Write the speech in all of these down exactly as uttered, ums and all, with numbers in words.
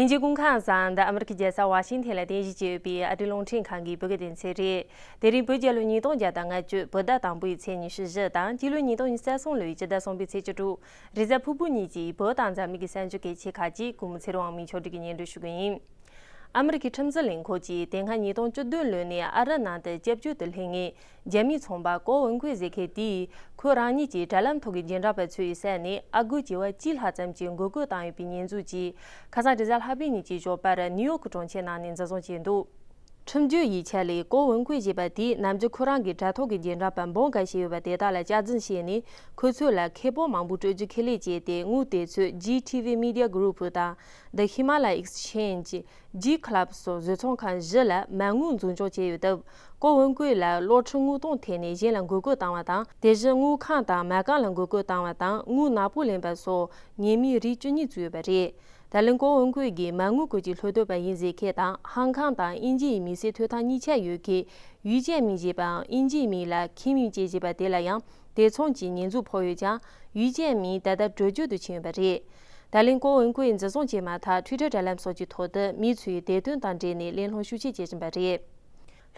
ལྷན་རྒྱས་སྐུ་ཁམས་བཟང་། འདི་ཨ་མི་རི་ཀའི་རྒྱལ་ས་ཝ་ཤིང་ཐན་ལ་རྟེན་གཞི་བྱས་ཡོད་པའི་ཨ་རིའི་རླུང་འཕྲིན་ཁང་གི་བོད་སྐད་སྡེ་ཚན་རེད། དེ་རིང་བོད་རྒྱལ་ལོ་ཉིས་སྟོང་བརྒྱ་དང་ལྔ་བཅུ་བོད་ཟླ་དང་པོའི་ཚེས་ཉི་ཤུ་བཞི་དང་སྤྱི་ལོ་ཉིས་སྟོང་ཉི་ཤུ་རྩ་གསུམ་ལོའི་སྤྱི་ཟླ་གསུམ་པའི་ཚེས་བཅུ་དྲུག་རེས་གཟའ་ཕུར་བུ་ཉིན་གྱི་བོད་དང་འཛམ་གླིང་གི་གསར་འགྱུར་གལ་ཆེ་ཁག་ཅིག་སྐུ་ངོ་ཚེ་རིང་དབང་མོས་ཕྱོགས་སྒྲིག་གིས་སྙན་སྒྲོན་ཞུ་གི་ཡིན། ཨ་མི་རི་ཀའི་ཁྲིམས་འཛིན་ལས་ཁུངས་ཀྱིས་དེ་སྔ་ཉིས་སྟོང་བཅུ་བདུན་ལོ་ནས་ཨ་རི་ནང་དུ་སྐྱབས་བཅོལ་དུ་སླེབས་མཁན་རྒྱ་མིའི་ཚོང་པ་ཀོ་ཝུན་ཀུའེ་ཟེར་མཁན་དེས་ཁོས་རང་ཉིད་ཀྱི་དྲ་ལམ་ཐོག་གི་རྒྱུན་འབྲེལ་པ་ཚོའི་ཟས་ནས་ཨ་སྒོར་བྱེ་བ་གཅིག་ལྷག་ཙམ་གྱི་འགུལ་སྐྱོད་བཏང་ཡོད་པའི་ཉེས་འཛུགས་ཀྱིས་ཁ་སང་རེས་གཟའ་ལྷག་པའི་ཉིན་གྱི་ཞོགས་པར་ནིའུ་ཡོག་གི་གྲོང་ཁྱེར་ནང་ནས་འཛིན་བཟུང་བྱས་འདུག་ཁྲིམས་བརྒྱུད་ཡིག་ཆ་ལས་ཀོ་ཝུན་ཀུའེ་ཞེས་པ་དེས་ནམ་རྒྱུན་ཁོ་རང་གི་དྲ་ཐོག་གི་རྒྱུན་འབྲེལ་པ་འབུམ་འགའ་ཞིག་ཡོད་པ་དེ་དག་ལ་སྐྱག་རྫུན་བྱས་ནས་ཁོ་ཚོ་ལ་ཁེ་སྤོགས་མང་པོ་སྤྲོད་རྒྱུ་ཁས་ལེན་བྱས་ཏེ། དངུལ་དེ་ཚོས་ཇི་ཐི་ཝི་མི་ཌི་ཡ་གུ་རུབ་དང་། The Himalaya Exchange། G Club སོགས་བཟོ་ཚོང་ཁང་བཞི་ལ་མ་དངུལ་འཛུགས་སྐྱོང་བྱས་ཡོད་སྟབས། ཀོ་ཝུན་ཀུའེ་ལ་གློག་འཕྲིན་དངུལ་གཏོང་ཐད་ནས་གཞན་ལ་འགུལ་སྐྱོད་བཏང་བ་དང་། དེ་བཞིན་དངུལ་ཁང་དང་མ་རྐང་ལ་འགུལ་སྐྱོད་བཏང་བ་དང་། དངུལ་ནག་པོ་ལེན་པ་སོགས་ཉེས་མིང་རིགས་བཅུ་གཉིས་བཙུགས་ཡོད་པ་རེད། ད་ལན་ཀོ་ཝུན་ཀུའེ་གིས་མ་དངུལ་ཁུལ་གྱི་སློབ་དེབ་པ་ཡིན་ཟེར་མཁན་དང་། ཧང་ཁང་དང་དབྱིན་ཇི་ཡི་མི་སེར་ཐོབ་ཐང་གཉིས་ཆ་ཡོད་མཁན་ཡུས་ཅན་མིང་ཞེས་པའམ་དབྱིན་ཇིའི་མིང་ལ་ཁིམ་ཡུས་ཅན་ཞེས་པ་དེ་ལ་ཡང་དེ་མཚུངས་ཀྱི་ཉེས་འཛུགས་ཕོག་ཡོད་ཀྱང་། ཡུས་ཅན་མིང་ད་ལྟ་བྲོས་བྱོལ་དུ་ཕྱིན་ཡོད་པ་རེད། ད་ལན་ཀོ་ཝུན་ཀུའེ་འཛིན་བཟུང་བྱས་མ་ཐག་ཊུའི་ཊར་དྲ་ལམ་སོགས་ཀྱི་ཐོག་ཏུ་མི་ཚོས་དེ་དོན་དང་འབྲེལ་ནས་གླེང་སློང་ཤུགས་ཆེ་བྱེད་བཞིན་པ་རེད།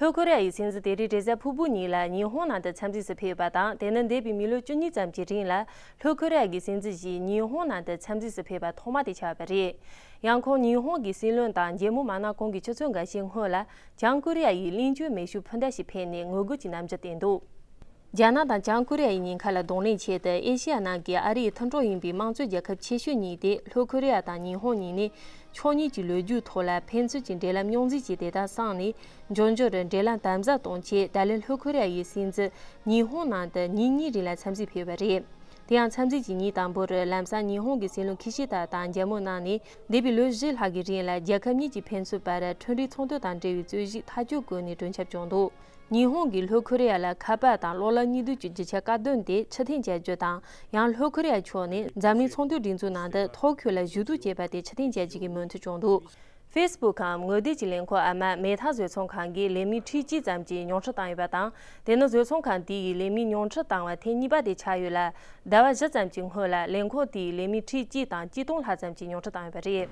ལྷོ་ཁོ་རེ་ཡ་ཡི་སྲིད་འཛིན་དེ་རིང་རེས་གཟའ་ཕུར་བུ་ཉིན་ལ་ཉི་ཧོང་ནང་དུ་འཚམས་གཟིགས་སུ་ཕེབས་ཡོད་པ་དང་། དེ་ནི་འདས་པའི་མི་ལོ་བཅུ་གཉིས་ཙམ་གྱི་རིང་ལ་ལྷོ་ཁོ་རེ་ཡ་གི་སྲིད་འཛིན་ཞིག་ཉི་ཧོང་ནང་དུ་འཚམས་གཟིགས་སུ་ཕེབས་པ་ཐོག་མ་དེ་ཆགས་པ་རེད། ཡང་ཁོང་ཉི་ཧོང་གི་སྲིད་བློན་དང་རྒྱལ་མོ་མ་ན་ཁོང་གིས་ཆུ་ཚོད་འགའ་ཤས་སྔོན་ལ་བྱང་ཀོ་རི་ཡ་ཡི་གླིང་ཆུའི་མེ་ཤུགས་འཕུར་མདའ་ཞིག་འཕེན་ནས་ངོ་རྒོལ་གྱི་རྣམ་འགྱུར་བསྟན་འདུག་རྒྱ་ནག་དང་བྱང་ཀོ་རི་ཡ་ཡིས་ཉེན་ཁ་ལ་གདོང་ལེན་ཆེད་དུ་ཨེ་ཤེ་ཡ་ནང་གི་ཨ་རིའི་མཐུན་གྲོགས་ཡིན་པའི་དམངས་གཙོའི་རྒྱལ་ཁབ་ཆེ་ཤོས་གཉིས་ཏེ་ལྷོ་ཁོ་རི་ཡ་དང་ཉི་ཧོང་གཉིས་ནས་ཕྱོགས་གཉིས་ཀྱི་ལོ་རྒྱུས་ཐོག་ལ་ཕན་ཚུན་གྱི་འབྲེལ་ལམ་རྙོག་འཛིང་ཞིག་དེ་ལྟར་སངས་ནས། འབྱུང་འགྱུར་འབྲེལ་ལམ་དམ་ཟབ་གཏོང་ཆེད་ད་ལན་ལྷོ་ཁོ་རི་ཡ་ཡི་སྲིད་འཛིན་ཉི་ཧོང་ནང་དུ་ཉིན་གཉིས་རིང་ལ་འཚམས་གཟིགས་ཕེབས་པ་རེད། དེ་ཡང་འཚམས་གཟིགས་ཀྱི་ཉིན་དང་པོར་ལམ་སང་ཉི་ཧོང་གི་སྲིད་བློན་ཁི་ཤི་ད་དང་རྒྱལ་མོ་གནང་ནས། འདས་པའི་ལོ་བཞི་ལྷག་གི་རིང་ལ་རྒྱལ་ཁབ་གཉིས་ཀྱི་ཕན་ཚུན་བར་ཁྲོམ་རའི་ཚོང་དོན་དང་འབྲེལ་བའི་རྩོད་གཞི་ཐག་གཅོད་དགོས་ནས་གྲོས་འཆམ་བྱུང་འདུག་ཉི་ཧོང་གིས་ལྷོ་ཁོ་རེ་ཡ་ལ་ཁ་པར་དང་གློག་ཀླད་གཉིས་ལྡན་གྱི་རྒྱུ་ཆ་དཀར་འདོན་དེ་ཕྱིར་འཐེན་བྱ་རྒྱུ་དང་། ཡང་ལྷོ་ཁོ་རེ་ཡ་ཕྱོགས་ནས་འཛམ་གླིང་ཚོང་དོན་སྒྲིག་འཛུགས་ནང་དུ་ཐོ་འགོད་ལ་ཞུ་གཏུག་བྱས་པ་དེ་ཕྱིར་འཐེན་བྱ་རྒྱུ་གི་མོས་མཐུན་བྱུང་འདུག་ཧྥེ་སི་བུག་གམ་ངོ་དེབ་ཀྱི་ལས་ཁུངས་ཨ་མ་མེ་ཐ་བཟོ་ཚོང་ཁང་གིས་ལས་མི་ཁྲི་གཅིག་ཙམ་གྱི་ཉུང་འཕྲི་བཏང་ཡོད་པ་དང་། དེ་ནི་བཟོ་ཚོང་ཁང་དེ་ཡི་ལས་མི་ཉུང་འཕྲི་བཏང་བ་ཐེངས་གཉིས་པ་དེ་ཆགས་ཡོད་ལ། ཟླ་བ་བཞི་ཙམ་གྱི་སྔོན་ལ་ལས་ཁུངས་དེའི་ལས་མི་ཁྲི་གཅིག་དང་གཅིག་སྟོང་ལྷག་ཙམ་གྱི་ཉུང་འཕྲི་བཏང་ཡོད་པ་རེད།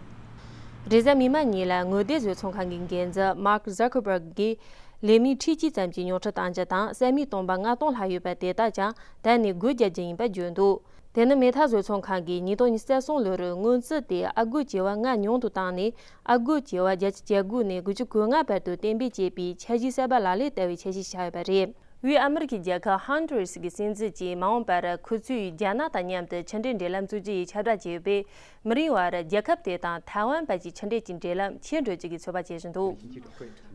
རེས་གཟའ་མིག་དམར་ཉིན་ལ་ངོ་དེབ་བཟོ་ཚོང་ཁང་གི་འགན་འཛིན་Mark Zuckerberg གིས་ལས་མི་ཁྲི་གཅིག་ཙམ་གྱི་ཉུང་འཕྲི་བཏང་རྒྱུ་དང་། སེ་མི་སྟོང་པ་ལྔ་སྟོང་ལྷག་ཡོད་པ་དེ་དག་ཀྱང་ད་ནས་སྒོ་རྒྱག་རྒྱུ་ཡིན་པ་བརྗོད་འདུག་དེ་ནི་མེ་ཐ་བཟོ་ཚོང་ཁང་གིས་ཉིས་སྟོང་ཉི་ཤུ་རྩ་གསུམ་ལོར་སྔོན་རྩིས་ཏེ་ཨ་སྒོར་བྱེ་བ་ལྔ་ཉུང་དུ་བཏང་ནས། ཨ་སྒོར་བྱེ་བ་བརྒྱད་ཅུ་གྱ་དགུ་ནས་དགུ་བཅུ་གོ་ལྔ་བར་དུ་གཏན་འབེབས་བྱས་པའི་འཆར་གཞིའི་གསར་པ་ལག་ལེན་བསྟར་བའི་འཆར་གཞི་ཆགས་ཡོད་པ་རེད། དབུས་ཨ་མི་རི་ཀའི་རྒྱལ་ཁབ་ཧོན་ཌུ་རཱ་སི་གི་སྲིད་འཛིན་གྱིས་མ་འོངས་པར་ཁོ་ཚོས་རྒྱ་ནག་དང་མཉམ་དུ་ཕྱི་འབྲེལ་འབྲེལ་ལམ་བཙུགས་རྒྱུ་ཡི་ཁྱབ་བསྒྲགས་བྱས་ཡོད་པས། མི་རིང་བར་རྒྱལ་ཁབ་དེ་དང་ཐའེ་ཝན་བར་གྱི་ཕྱི་འབྲེལ་གྱི་འབྲེལ་ལམ་ཆེ་འགྲོ་རྒྱུ་གི་ཚོད་དཔག་བྱེད་བཞིན་འདུག་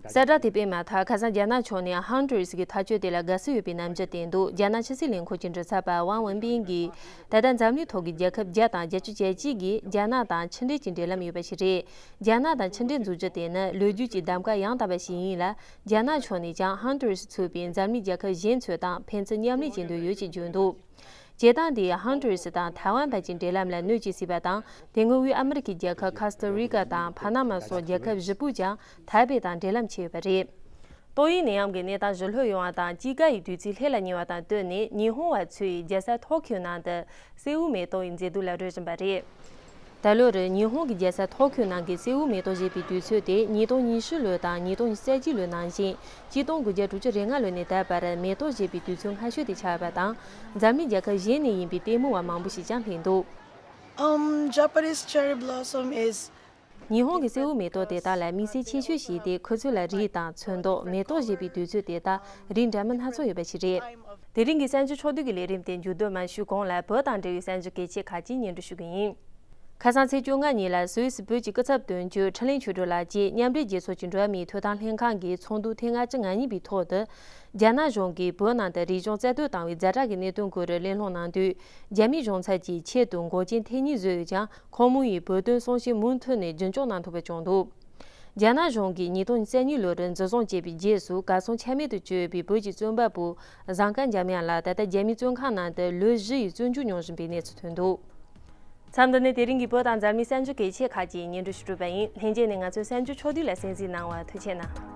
གསལ་བསྒྲགས་དེ་སྤེལ་མ་ཐག་ཁ་སང་རྒྱ་ནག་ཕྱོགས་ནས་ཧོན་ཌུ་རཱ་སི་གི་ཐག་གཅོད་དེ་ལ་དགའ་བསུ་ཡོད་པའི་རྣམ་འགྱུར་བསྟན་འདུག་རྒྱ་ནག་ཕྱི་སྲིད་ལས་ཁུངས་ཀྱི་མགྲིན་ཚབ་པ་ཝང་ཝུན་པིན་གྱིས། ད་ལྟ་འཛམ་གླིང་ཐོག་གི་རྒྱལ་ཁབ་བརྒྱ་དང་བརྒྱད་ཅུ་གྱ་གཅིག་གིས་རྒྱ་ནག་དང་ཕྱི་འབྲེལ་གྱི་འབྲེལ་ལམ་ཡོད་པ་ཞིག་རེད། རྒྱ་ནག་དང་ཕྱི་འབྲེལ་འཛུགས་རྒྱུ་དེ་ནི་ལོ་རྒྱུས་ཀྱི་གདམ་ག་ཡང་དག་པ་ཞིག་ཡིན་ལ། རྒྱ་ནག་ཕྱོགས་ནས་ཀྱང་ཧོན་ཌུ་རཱ་སི་ཚུད་པའི་འཛམ་གླིང་རྒྱལ་ཁབ་གཞན་ཚོ་དང་ཕན་ཚུན་མཉམ་ལས་བྱེད་འདོད་ཡོད་ཅེས་བརྗོད་འདུག་བྱེད་སྟངས་དེས་ཧོན་ཌུ་རཱ་སི་དང་ཐའེ་ཝན་བར་གྱི་འབྲེལ་ལམ་ལ་གནོད་སྐྱེལ་སྲིད་པ་དང་། དེ་སྔོན་དབུས་ཨ་མི་རི་ཀའི་རྒྱལ་ཁབ་ཁ་སྟ་རི་ཀ་དང་ཕ་ན་མ་སོགས་རྒྱལ་ཁབ་བཞི་པོས་ཀྱང་ཐའེ་པེ་དང་འབྲེལ་ལམ་བྱས་ཡོད་པ་རེད། ཏོག་དབྱིབས་ནད་ཡམས་ཀྱི་གནས་སྟངས་ཞི་ལྷོད་ཡོང་བ་དང་། དཔྱིད་ཀ་ཡི་དུས་ཚིགས་ལྷོད་ལ་ཉེ་བ་དང་བསྟུན་ནས། ཉི་ཧོང་བ་ཚོས་རྒྱལ་ས་ཐོ་ཁྱོ་ནང་དུ་སེ་འོ་མེ་ཏོག་ཡི་མཛེས་སྡུག་ལ་རོལ་བཞིན་པ་རེད། ད་ལོར་ཉི་ཧོང་གི་རྒྱལ་ས་ཐོ་ཁྱོ་ནང་གི་སེ་འོ་མེ་ཏོག་བཞད་པའི་དུས་ཚོད་དེ་ཉིས་སྟོང་ཉི་ཤུ་ལོ་དང་ཉིས་སྟོང་ཉི་ཤུ་རྩ་གཅིག་ལོ་ནང་བཞིན་གཅིག་སྟོང་དགུ་བརྒྱ་དྲུག་ཅུ་རེ་ལྔ་ལོ་ནས་ད་བར་མེ་ཏོག་བཞད་པའི་དུས་ཚོད་སྔ་ཤོས་དེ་ཆགས་པ་དང་། འཛམ་གླིང་རྒྱལ་ཁབ་གཞན་ནས་ཡིན་པའི་ལྟད་མོ་བ་མང་པོ་ཞིག་ཀྱང་སླེབས་འདུག Um, Japanese cherry blossom is ཉི་ཧོང་གི་སེ་འོ་མེ་ཏོག་དེ་དག་ལ་དམིགས་བསལ་ཆེ་ཤོས་ཤིག་སྟེ། ཁོ་ཚོ་ལ་རིགས་དང་ཚོན་མདོག་མེ་ཏོག་བཞད་པའི་དུས་ཚོད་དེ་དག་རིགས་འདྲ་མིན་སྣ་ཚོགས་ཡོད་པ་ཞིག་རེད། དེ་རིང་གི་གསར་འགྱུར་ཕྱོགས་བསྡུས་ཀྱི་ལས་རིམ་དེ་མཇུག་བསྡོམས་མ་ཞུས་གོང་ལ་བོད་དང་འབྲེལ་བའི་གསར་འགྱུར་གལ་ཆེ་ཁག་ཅིག་སྙན་སྒྲོན་ཞུ་གི་ཡིན། ཁ་སང་ཚེས་བཅོ་ལྔ་ཉིན་ལ་སུད་སི་བོད་ཀྱི་སྐུ་ཚབ་དོན་གཅོད་འཕྲིན་ལས་ཆོས་སྒྲོན་ལགས་ཀྱིས་མཉམ་འབྲེལ་རྒྱལ་ཚོགས་ཀྱི་འགྲོ་བ་མིའི་ཐོབ་ཐང་ལྷན་ཁང་གི་ཚོགས་འདུ་ཐེངས་ལྔ་བཅུ་ང་གཉིས་པའི་ཐོག་ཏུ། རྒྱ་ནག་གཞུང་གིས་བོད་ནང་དུ་རིག་གཞུང་རྩ་གཏོར་བཏང་བའི་ཛ་དྲག་གི་གནད་དོན་སྐོར་གླེང་སློང་གནང་དུས། རྒྱ་མིའི་གཞུང་ཚབ་ཀྱིས་ཆེད་དུ་འགོག་རྐྱེན་ཐེབས་མཁན་བཟོས་ཡོད་ཀྱང་། ཁོང་མོ་ཡིས་བོད་དོན་གསུང་བཤད་མུ་མཐུད་ནས་རྒྱུན་སྐྱོང་གནང་ཐུབ་པ་བྱུང་འདུག་རྒྱ་ནག་གཞུང་གིས་ཉིས་སྟོང་ཉི་ཤུ་རྩ་གཉིས་ལོར་འཛིན་བཟུང་བྱས་པའི་རྗེས་སུ། གར་སོང་ཆ་མེད་དུ་གྱུར་ཡོད་པའི་བོད་ཀྱི་རྩོམ་པ་པོ་བཟང་དཀར་འཇམ་དབྱངས་ལགས་ད་ལྟ་རྒྱ་མིའི་བཙོན་ཁང་ནང་དུ་ལོ་བཞི་ཡི་བཙོན་འཇུག་མྱོང་བཞིན་པའི་གནས་ཚུལ་ཐོན་འདུག་མཚམས་འདི་ནས་དེ་རིང་གི་བོད་དང་འཛམ་གླིང་གསར་འགྱུར་གལ་ཆེ་ཁག་ཅིག་སྙན་སྒྲོན་ཞུ་གྲུབ་པ་ཡིན། ལྷན་རྒྱས་ནས་ང་ཚོའི་གསར་འགྱུར་ཕྱོགས་བསྡུས་ལ་གསན་གཟིགས་གནང་བར་ཐུགས་རྗེ་གནང་།